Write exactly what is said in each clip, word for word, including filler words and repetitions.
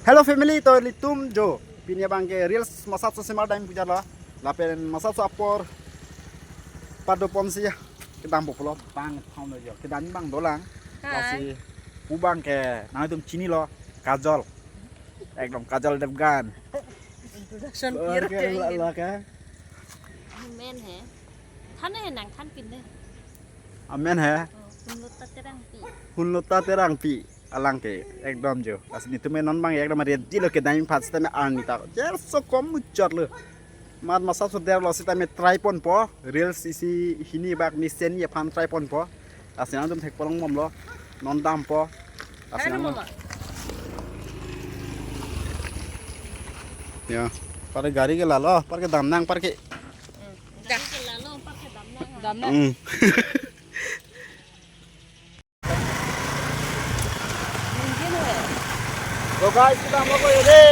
Hello family, to ilitum jo. Pini abang ke reels masat so semar dam puja lo. Lapen masat so apor pado ponsi kedam po pulo bang thom lo jo. Kedam bang dolang. Hai. Lasi pu abang ke nangtum chinilo, Kajol. Ekdom Kajol Devgan. Introduction. Oke, clear la, ke la, ke. Amen he. Than he nang than pin de. Amen he. Oh, Hunlota Terangpi. Hunlota Terangpi. Alang ke ekdom jo. Lasi netum non abang ekdom ready lo kedam aphan sitame arni ta. Jer so kom muchot lo. Mat masat so der lo sitame try ponpo. Reels isi hini bak ni sen ye aphan try ponpo. Lasi nangtum thek polong bomlo. Non dampo. Lasi nang mama. Ya. Par ke gari ke lalo, par ke dam nang, par ke. Dah. Dam nang. Hmm. Mungkin we. So guys, kita mau ke ini.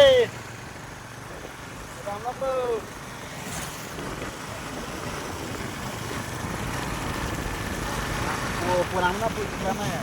Kita mau ke. Oh, pulang na po, pulang na ya.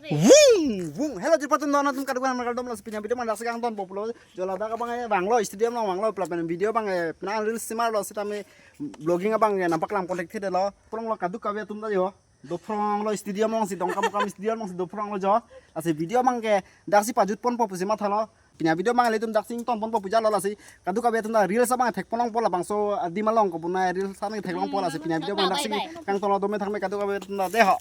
Vung, vung. Hello, jirpo atum, non atum kadokave amar kardom. Lasi pini video abang daksi kangton po pulo. Jo ladak abang ke vanglo, stadium along vanglo, lapen video abang ke pini reels semar lo sitame vlogging abang ke nangpaklang contact thedetlo. Phrong lo kadokave atum ta jo. Dophrong lo stadium alongsi, Dongkamukam stadium alongsi dophrong lo jo. Lasi video abang ke daksi pajut ponpo pusi mathalo. Pini video abang ilitum daksi ington ponpo puja lo, lasi kadokave atum ta reels abang thek ponlongpo, labangso adim along ko bonai reels abang thek longpo, lasi pini video abang daksi kangton lo, dome thangme kadokave atum ta, dei ho.